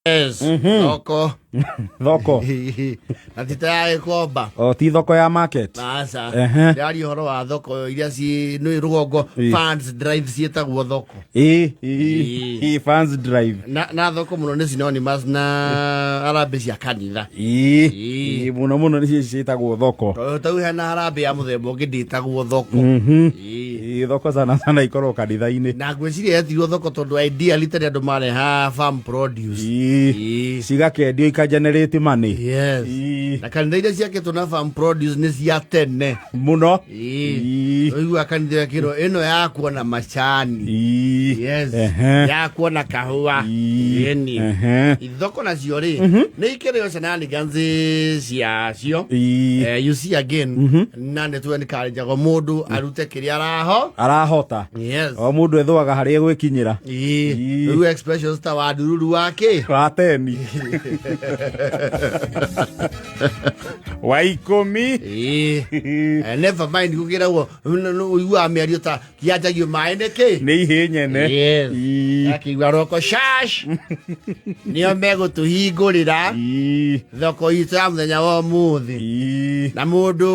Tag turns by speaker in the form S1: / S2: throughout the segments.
S1: Yes, thoko.
S2: Thoko.
S1: Na ti ta ya gĩkomba.
S2: O ti thoko ya market.
S1: Aca.
S2: Ehe.
S1: Ndĩraria ũhoro wa thoko iria ci nĩ rũgongo Funds Drive ciĩtagwo thoko.
S2: Ĩ, ĩ,
S1: Ĩ.
S2: ĩ, fans drive.
S1: Na thoko mũno nĩ synonymous na harambĩ cia kanitha.
S2: Ĩ,
S1: Ĩ.
S2: ĩ, mũno mũno nĩcio ciĩtagwo thoko.
S1: Tondũ tau hena harambĩ ya mũthemba ũngĩ ndĩtagwo thoko. Ĩ.
S2: Ĩ, thoko sana sana ikoragwo kanitha-inĩ.
S1: Na ngwĩciria yetirwo thoko tondũ ideally tene andũ mareha farm produce.
S2: Ĩ,
S1: Ĩ.
S2: cigakendio ikagenerate money.
S1: Yes.
S2: Ĩ,
S1: Na kanitha iria ciakĩtwo na farm produce nĩ cia tene.
S2: mũno.
S1: Ĩ.
S2: Ĩ,
S1: Ũigua kanitha ĩkĩrwo ĩno ya kuona macani.
S2: ĩ,
S1: Yes.
S2: ehe.
S1: Ya kuona kahũa.
S2: Ĩ,
S1: Ĩni.
S2: ehe.
S1: Thoko nacio rĩ nĩ ikĩrĩ o shenanigans ciacio.
S2: Ĩ,
S1: You see again na nĩ tu encourage mũndũ arute kĩrĩa araho.
S2: Arahota.
S1: Yes.
S2: O mũndũ ethũaga harĩa egwĩkinyĩra.
S1: Ĩ.
S2: Ĩ.
S1: Rĩu expressions ta wa ndururu wa kĩ?
S2: Wa teni wa 10.
S1: Ĩ. Never mind gũkĩra ũguo ũiguaga mĩario ta kĩanjagio maĩ nĩ kĩ?
S2: Nĩ ihĩ nyene.
S1: Yes.
S2: Ĩ.
S1: Akĩigua roko shash nĩo megũtũhingũrĩra
S2: Ĩ.
S1: thoko itũ ya mũthenya wa ũmũthĩ.
S2: Ĩ.
S1: Na mũndũ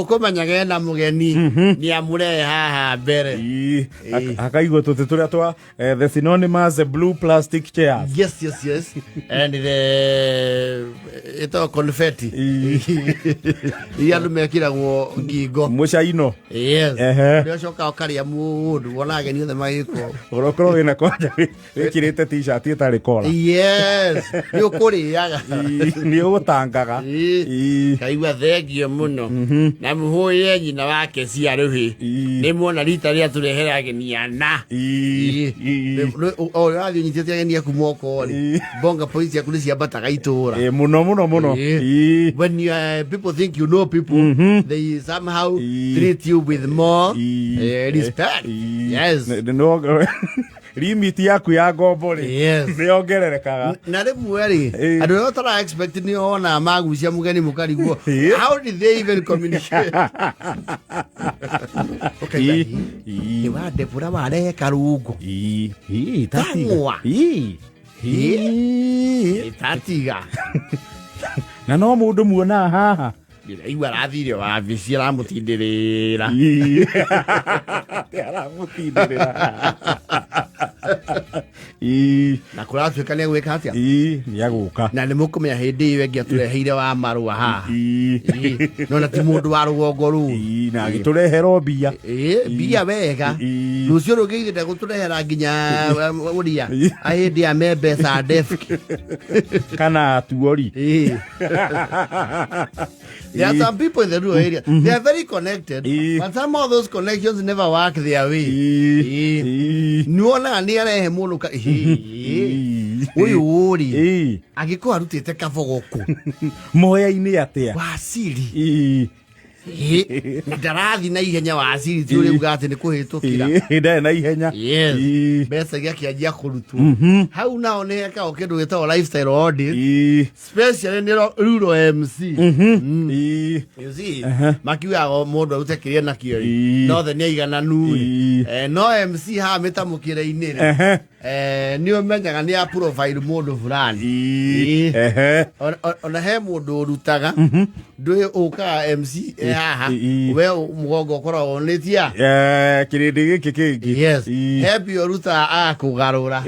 S1: ũkũmenyaga ena mũgeni nĩ amũrehe haha mbere.
S2: Ĩ. Hakaigwo tũtĩ tũrĩa twa the synonymous blue plastic chairs.
S1: Yes, and the ĩtagwo confetti iria andũ mekĩragwo ngingo.
S2: Mũcaino.
S1: Yes.
S2: Ehe.
S1: Ũrĩa ũcokaga ũkarĩa mũndũ wona ageni othe magĩkwo.
S2: Ũrokorwo wĩna kwanja wĩkĩrĩte t-shirt ĩtarĩ kora.
S1: Yes, nĩ ũkũrĩaga.
S2: Nĩ ũgũtangaga.
S1: Ĩ.
S2: Ĩ.
S1: Kaigua thengio mũno na mũhũĩre nyina wake cia rũhĩ.
S2: Ĩ.
S1: Nĩ muona rita rĩrĩa tũrehere ageni ana.
S2: Ĩ. Ĩ.
S1: O ũrathiĩ ũnyitĩte ageni aku moko rĩ,
S2: Ĩ.
S1: bonga points ciaku nĩ ciambataga itũra.
S2: Ĩ, mũno mũno mũno.
S1: Ĩ.
S2: Ĩ.
S1: When you, people think you know people, they somehow
S2: Ĩ.
S1: treat you with more
S2: Ĩ.
S1: respect.
S2: Ĩ.
S1: Yes.
S2: Limit yaku ya ngombo rĩ
S1: Yes.
S2: nĩ yongererekaga.
S1: Na rĩmwe rĩ,
S2: Ĩ.
S1: andũ arĩa ũtara expect nĩ ona magucia mũgeni mũkarigwo,
S2: Ĩ.
S1: how did they even communicate? Ũkaigua,
S2: Ĩ.
S1: "Ĩ,
S2: Ĩ.
S1: nĩ wa Debora warehe karungo."
S2: Ĩ. Ĩ, tatiga.
S1: Tang'wa.
S2: Ĩ. Ĩ.
S1: Ĩ, tatiga.
S2: Na no mũndũ muonaga haha.
S1: Ndĩraigua arathire wabici aramũtindĩrĩra.
S2: Ĩ. Aramũtindĩrĩra. Ĩ.
S1: Na kũratuĩka nĩ egwĩka atĩa?
S2: Ĩ, nĩ agũka.
S1: Na nĩ mũkũmenya hĩndĩ ĩyo ĩngĩ atũreheire wa marũa haha.
S2: Ĩ.
S1: Ĩ, no na ti mũndũ wa rũgongo rũu.
S2: Ĩ, na agĩtũrehera mbia.
S1: Ĩ, mbia wega.
S2: Ĩ.
S1: Rũciũ rũngĩ ithe ndegũtũrehera nginya ũria
S2: Ĩ.
S1: ahĩndĩ ya me mbeca desk.
S2: Kana atuori.
S1: Ĩ. There are some people in the rural area. They are very connected,
S2: Ĩ.
S1: but some of those connections never work their way.
S2: Ĩ.
S1: Ĩ.
S2: Ĩ.
S1: Nĩwonaga nĩ arehe mũndũ ka Ĩ.
S2: Ĩ.
S1: Ũyũ rĩ,
S2: Ĩ.
S1: angĩkorwo arutĩte kabogo kũ
S2: Moya-inĩ atĩa?
S1: waciri.
S2: Ĩ.
S1: Ĩ, ndarathi na ihenya waciri ti ũrĩa uga atĩ nĩ kũhĩtũkĩra.
S2: Ĩ, ndarĩ na ihenya.
S1: Yes.
S2: Ĩ.
S1: Mbeca igakĩanjia kũrutwo hau nao nĩ hekagwo kĩndũ gĩtagwo lifestyle audit,
S2: Ĩ.
S1: especially nĩ rural MC.
S2: Ĩ.
S1: You see, makiugaga mũndũ arute kĩrĩa nakĩo rĩ,
S2: Ĩ.
S1: no the nĩ aigananu rĩ.
S2: Ĩ.
S1: No MC haha mĩtamũkĩre-inĩ rĩ,
S2: Ehe.
S1: nĩ ũmenyaga nĩ a profile mũndũ fulani.
S2: Ĩ.
S1: Ĩ.
S2: Ehe.
S1: Ona he mũndũ ũrutaga ndũĩ ũkaga MC e haha,
S2: Ĩ.
S1: we mũgongo ũkoragwo ũnĩtia.
S2: Kĩrĩndĩ gĩkĩ kĩngĩ.
S1: Yes.
S2: Ĩ.
S1: He mbia ũrutaga agakũgarũra.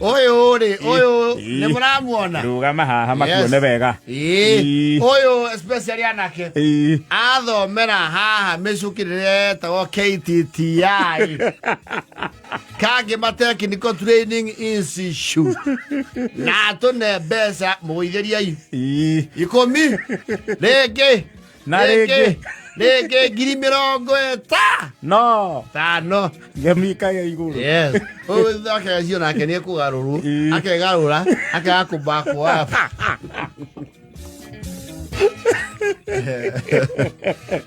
S1: Ũyũ rĩ, ũyũ
S2: Ĩ.
S1: nĩ mũramuona.
S2: Rũgama haha makuone
S1: Yes.
S2: wega.
S1: Ĩ.
S2: Ĩ.
S1: Ũyũ especially anake
S2: Ĩ.
S1: athomera haha mĩcukĩrĩre yetagwo KTTI, Kangema Technical Training Institute, na atũne mbeca mũgũithĩriai
S2: Ĩ.
S1: 10 rĩngĩ
S2: Na rĩngĩ.
S1: Rĩngĩ 50,000
S2: No.
S1: tano.
S2: Ngemi ikaga igũrũ.
S1: Yes, ũyũ akecio nake nĩ ekũgarũrwo.
S2: Ĩ.
S1: Akegarũra akaga kũbakwo up.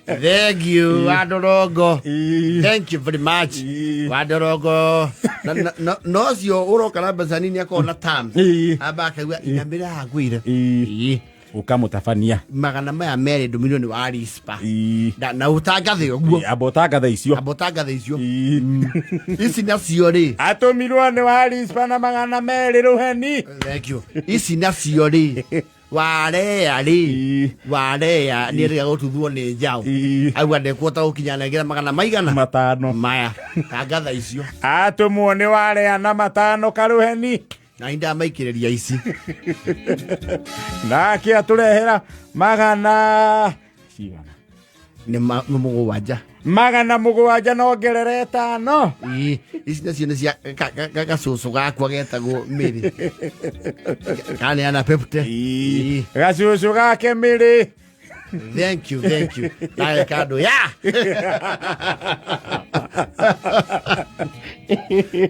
S1: Thank you, Wandorongo.
S2: Ĩ.
S1: Thank you very much.
S2: Ĩ.
S1: Wandorongo. Na ũcio ũroka na mbeca nini akorwo na terms.
S2: Ĩ.
S1: Amba akaigua inamĩra hagwire.
S2: Ĩ.
S1: Ĩ.
S2: Ũkamũtabania.
S1: 200 ndũmirwo nĩ wa rispa.
S2: Ii.
S1: Na ũtangathe ũguo.
S2: Amba ũtangathe icio.
S1: Amba ũtangathe icio.
S2: Ii.
S1: Ici nacio rĩ.
S2: Atũmirwo nĩ wa rispa na 200 rũheni.
S1: Thank you. Ici nacio rĩ, warea rĩ,
S2: Ii.
S1: warea nĩ erĩga gũtuthwo nĩ njaũ.
S2: Ii.
S1: Auga ndekuhota gũkinya nengera magana maigana?
S2: 5.
S1: Maya tangatha icio.
S2: Atũmwo nĩ warea na 5 karũheni.
S1: Na ndamaikĩrĩria ici.
S2: Nake atũrehera magana cigana?
S1: Nĩ 7.
S2: 700 na ongerere 5.
S1: Ii, ici nacio nĩ cia gacũcũ gakwa getagwo Mĩrĩ. Kaneana pepte.
S2: Ii. Gacũcũ gake Mĩrĩ.
S1: Thank you, thank you. Nawe kando ya.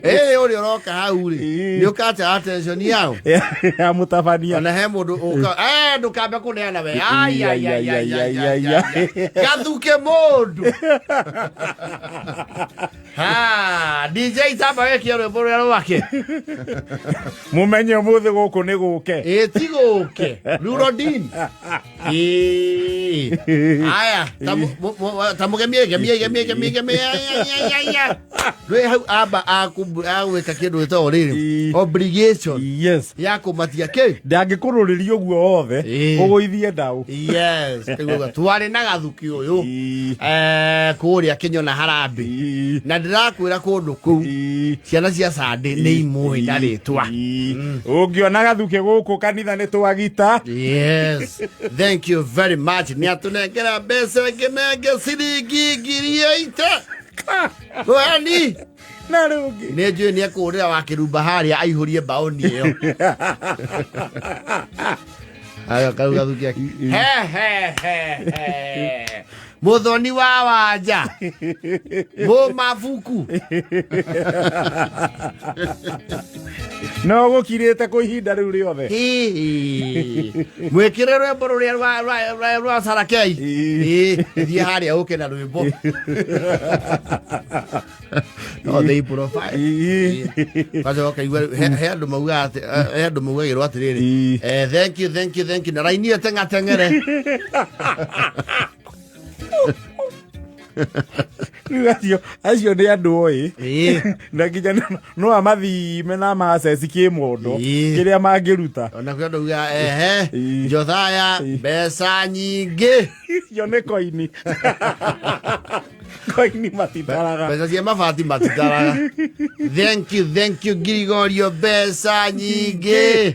S1: Eh, ũrĩa ũroka hau rĩ,
S2: Ii.
S1: nĩ ũkate attention yao.
S2: Ya mũtabania.
S1: Ona he mũndũ ũka, eh, ndũkambe kũneana we. Ai, ai, ai, ai, ai, ai, ai. Gathuke mũndũ. Ha, DJ tamba wekia rwĩmbo rũrĩa rwake.
S2: Mũmenye ũmũthĩ gũkũ nĩ gũke.
S1: Ĩ ti gũke. Rurodin. Ĩ. Aya, ta mũgemie, gemie, gemie, gemie, gemie. Ai, ai, ai, ai, ai. Rwĩ hau amba agwĩka kĩndũ gĩtagwo rĩrĩ.
S2: Ĩ.
S1: Obligation.
S2: Yes.
S1: Ya kũmatia kĩ?
S2: Ndangĩkũrũrĩria ũguo wothe,
S1: Ĩ.
S2: ũgũithie ndaũ.
S1: Yes. Kaigua twarĩ na gathuki ũyũ.
S2: Ĩ.
S1: Kũrĩa Kĩnyona Harambĩ.
S2: Ĩ.
S1: Na ndĩrakwĩra kũndũ kũu.
S2: Ĩ.
S1: Ciana cia Sande nĩ imũĩ na rĩtwa.
S2: Ĩ. Ũngĩona gathuke gũkũ kanitha nĩ twagita.
S1: Yes. Thank you very much. Nĩ atũnengera mbeca ĩngĩ ciringi 8,000. Rũheni.
S2: Na rũngĩ.
S1: Nĩ njũĩ nĩ ekũhũrĩra wa kĩrumba harĩa aihũrie mbaũni ĩyo. Ayo kau gathukia. He he he he. Mũthoni wa wanja. Mũ mabuku.
S2: No gũkirĩte kwa ihinda rĩu rĩothe.
S1: Hihi. Mwĩkĩre rwĩmbo rũrĩa rwa Sarakei.
S2: Ii.
S1: Ĩ, thiĩ harĩa ũke na rwĩmbo. No they profile.
S2: Ii.
S1: Kwanza ũkaigua he andũ maugaga atĩ, he andũ maugagĩrwo atĩrĩrĩ.
S2: Ii.
S1: Thank you, thank you, thank you. Na raini ĩyo teng'ateng'ere.
S2: Rĩu acio nĩ andũ oĩ.
S1: Ii.
S2: Na nginya no amathime na amaceci kĩmondo
S1: Ii.
S2: kĩrĩa mangĩruta.
S1: Ona kwĩ andũ augaga, ehe,
S2: Ii.
S1: Jothaya,
S2: Ii.
S1: mbeca nyingĩ.
S2: Icio nĩ koini. Koini matitaraga.
S1: Mbeca cia mabati matitaraga. Thank you, thank you, Gregorio, mbeca nyingĩ.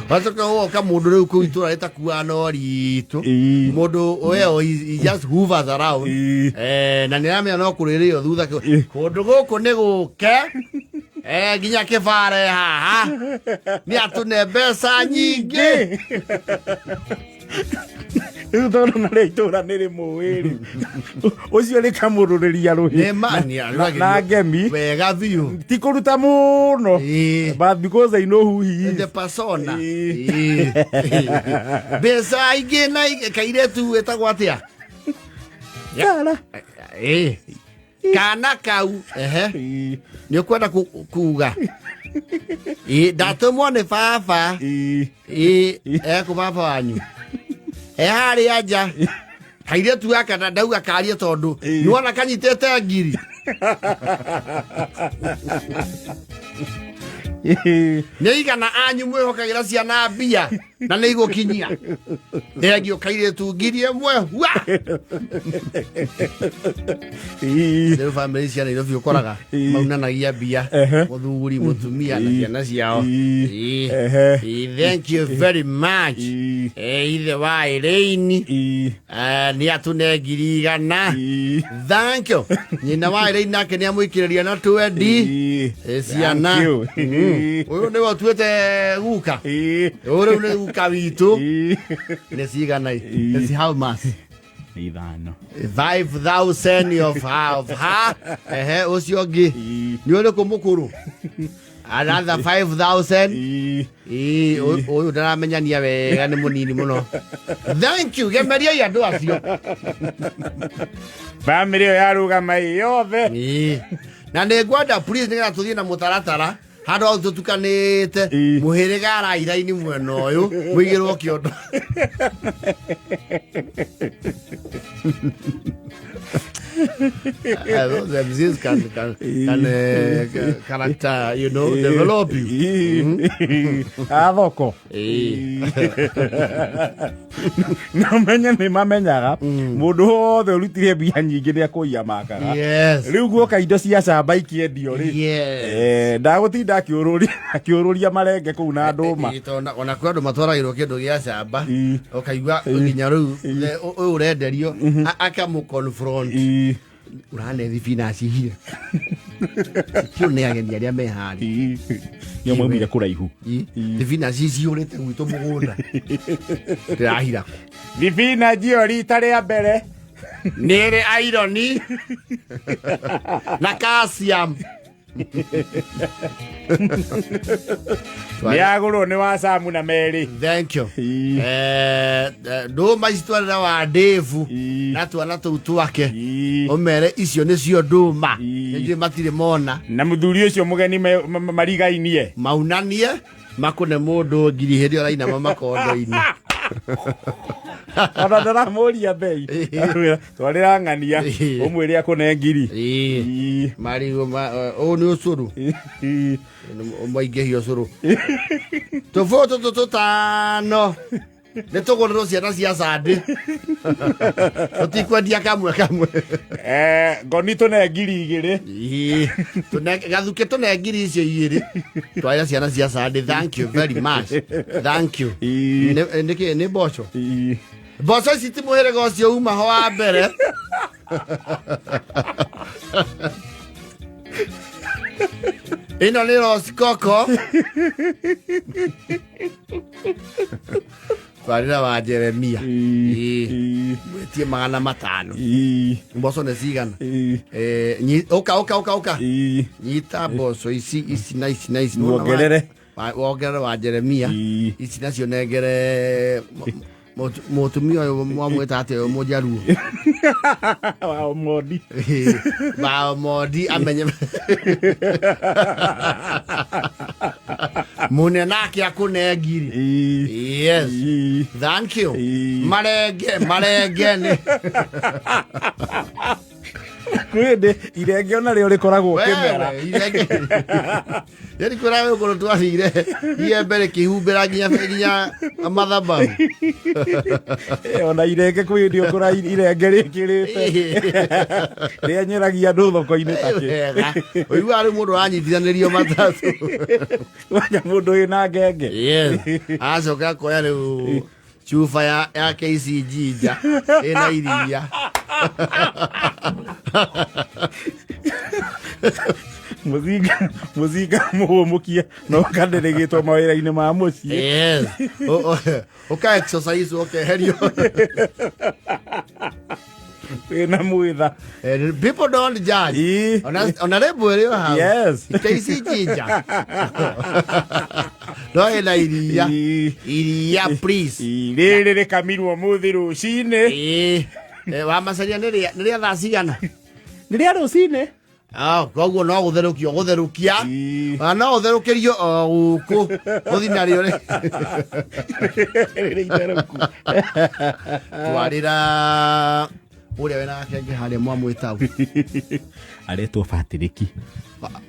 S1: Wacoka woka mũndũ rĩu kũu itũra rĩtakuaga no ritũ.
S2: Ii.
S1: Mũndũ weo he just hoovers around.
S2: Ii.
S1: Na nĩ aramenya no kũrĩrĩo thutha
S2: Ii.
S1: kũndũ gũkũ nĩ gũke. Nginya kĩbare haha. Nĩ atũne mbeca nyingĩ.
S2: Rĩu tondũ narĩo itũra nĩ rĩmũĩ rĩ, ũcio rĩkamũrũrĩria rũhĩ
S1: Nĩ ma-
S2: na ngemi.
S1: Wega biũ.
S2: Ti kũruta mũno.
S1: Ii.
S2: But because I know who he is.
S1: The persona.
S2: Ii.
S1: Ii. Mbeca ingĩ na ingĩ kairetu wĩtagwo atĩa?
S2: Kara.
S1: Ĩ. Kana kau. Ehe.
S2: Ii.
S1: Nĩ ũkwenda kuga. Ĩ, ndatũmwo nĩ baba.
S2: Ii.
S1: Ĩ, ekũ baba wanyu. E harĩa nja. Kairetu gaka ndauga karie tondũ
S2: Ii.
S1: nĩwona kanyitĩte ngiri.
S2: Ii.
S1: Nĩ igana anyu mwĩhokagĩra ciana mbia na nĩ igũkinyia. Thengio kairĩtu 1,000 hua.
S2: Ii.
S1: Rĩu bamĩrĩ cia Nairobi ũkoraga
S2: Ii.
S1: maunanagia mbia
S2: Ehe.
S1: mũthuri mũtumia na ciana ciao.
S2: Ii.
S1: Ii.
S2: Ehe.
S1: Ii, thank you very much.
S2: Ii.
S1: Ithe wa Elaine.
S2: Ii.
S1: Nĩ atũne 100,000.
S2: Ii.
S1: Thank you. Nyina wa Elaine nake nĩ amũikĩrĩria na 20.
S2: Ii.
S1: Ciana.
S2: Thank you.
S1: Ũyũ nĩwe ũtuĩte guka.
S2: Ii.
S1: Ũyũ rĩu nĩ guka witũ.
S2: Ii.
S1: Nĩ cigana?
S2: Ii.
S1: Nĩ how much?
S2: Nĩ 5.
S1: 5,000 of her, of her. Ehe, ũcio ũngĩ.
S2: Ii.
S1: Nĩ ũrĩkũ mũkũrũ? Another 5,000.
S2: Ii.
S1: Ii, ũyũ ndaramenyania wega nĩ mũnini mũno. Thank you, gemeriai andũ acio.
S2: Bamĩrĩ ĩyo yarũgama ĩ yothe.
S1: Ii. Na nĩ ngwenda please nĩgetha tũthiĩ na mũtaratara. Handũ hau tũtukanĩte.
S2: Ii.
S1: Mũhĩrĩga arairaini mwena ũyũ mũigĩrwo kĩondo. Those MCs can character, develop you.
S2: A thoko.
S1: Ii.
S2: Na menye nĩ mamenyaga mũndũ wothe ũrutire mbia nyingĩ nĩ akũiya makaga. Rĩu guoka indo cia camba ikĩendio rĩ, ndagũtinda akĩũrũria marenge kũu na ndũma.
S1: Ĩ, tondũ ona kwĩ andũ matwaragĩrwo kĩndũ gĩa camba, ũkaigua nginya rĩu ũyũ ũrenderio akamũ confront. Ũrane thibinaci hire kĩu nĩ ageni arĩa me harĩa.
S2: Nĩo maumire kũraihu.
S1: Thibinaci cihũrĩte gwitũ mũgũnda ndĩrahira kũ.
S2: Thibinanji ĩyo rita rĩa mbere.
S1: Nĩ ĩrĩ ironi na calcium.
S2: Nĩ yagũrwo nĩ wa Samu na Mary.
S1: Thank you. Ndũma ici twarĩra wa Dave na twana tũu twake, ũmere icio nĩcio ndũma. Nĩnjũĩ matirĩ mona.
S2: Na mũthuri ũcio mũgeni marigainie.
S1: Maunanie makũne mũndũ ngiri hĩndĩ ĩyo arainama makondo-inĩ.
S2: Ona ndaramũria mbei. Twarĩra ng'ania, ũmwĩre akũne ngiri.
S1: Marigũ ũyũ nĩ ũcũrũ. Maingĩhia ũcũrũ tũbũũ tũtũ tũtano nĩ tũgũrĩrwo ciana cia candĩ, tũtikwendia kamwe kamwe.
S2: Ngoni tũne 2,000.
S1: Ĩĩ, gathuke tũne 2,000 icio twarĩra ciana cia candĩ. Thank you very much, thank you. Nĩkĩ nĩ mboco? Mboco ici ti mũhĩrĩga ũcio uma ho wa mbere. Ĩno nĩ rosikoko, twarĩra wa Jeremia. Mwĩtie 500. Mboco nĩ cigana? Ũka ũka ũka ũka. Nyita mboco ici, ici na ici na ici.
S2: Wongerere.
S1: Wongerere wa Jeremia. Ici nacio nengere mũtumia ũyũ mwamwĩta atĩa ũyũ mũjaruo?
S2: Wa Mondi.
S1: Wa Mondi, amenye mũnene ake akũne ngiri. Yes. Thank you. Marenge, marenge nĩ
S2: Kwĩ hĩndĩ irenge ona rĩo rĩkoragwo kĩmera.
S1: Wewe, irenge yani kwĩra we ũkũrũ twathire iembe rĩkĩhumbĩra nginya mathabahu.
S2: Ona irenge kwĩ hĩndĩ ũkũra irenge rĩkĩrĩte rĩenyeragia andũ thoko-inĩ takĩ.
S1: Wega ũiguaga rĩu mũndũ aranyitithanĩrio matatũ.
S2: Wanya mũndũ wĩna ngenge.
S1: Yes, acoka akoya rĩu cuba ya KCG nja ĩna iria.
S2: Mũcinga, mũcinga mũhũmũkie no kanĩrĩgĩtwo mawĩra-inĩ ma mũciĩ.
S1: Yes. Ũka exercise ũkeherio.
S2: Wĩna mwĩtha.
S1: People don't judge. Ona rĩmbo ĩrĩ o hau. KCG nja no ĩna iria. Iria please.
S2: Rĩrĩ rĩkamirwo mũthĩ rũcinĩ.
S1: Ĩĩ. Wa macaria nĩ rĩa thaa cigana?
S2: Nĩ rĩa rũcinĩ.
S1: Ah, koguo no gũtherũkio gũtherũkia. Ona no ũtherũkĩrio o gũkũ ũthi narĩo rĩ.
S2: Rĩrĩ itherũku.
S1: Twarĩra ũrĩa wĩna gakenge harĩa mwamwĩtau.
S2: Aretwo Batiriki.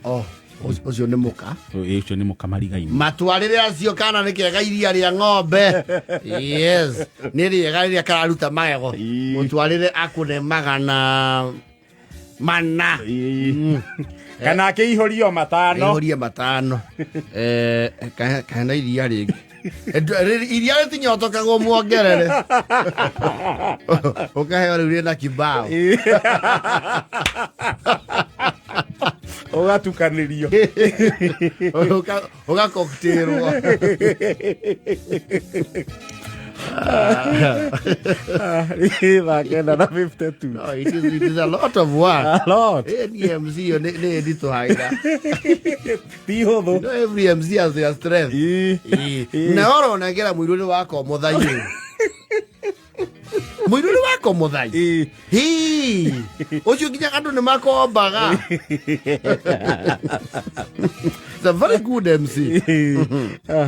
S1: Oh, ũcio nĩ mũka.
S2: Ũcio nĩ mũka marigaini.
S1: Matwarĩre acio kana nĩ kega iria rĩa ng'ombe. Yes, nĩ rĩega rĩrĩa kararuta magego. Mũtwarĩre akũne 400.
S2: Kana akĩihũrio 5.
S1: Aihũrie 5. Kahena iria rĩngĩ. Iria rĩtinyotokagwo muongerere. Ũkaheo rĩu rĩna kibao.
S2: Ũgatukanĩrio.
S1: Ũgakoktirwo.
S2: Thaa 9:52.
S1: No, it is a lot of work.
S2: A lot.
S1: Any MC yo nĩ nditũhagĩra.
S2: Ti hũthũ.
S1: You know, every MC has their strength. Na oro onengera mũirũ nĩ wakwa mũthaiĩ. Mũirũ nĩ wako mũthai.
S2: Ĩĩ.
S1: Hii, ũcio nginya andũ nĩ makombaga. It's a very good MC.
S2: Ah,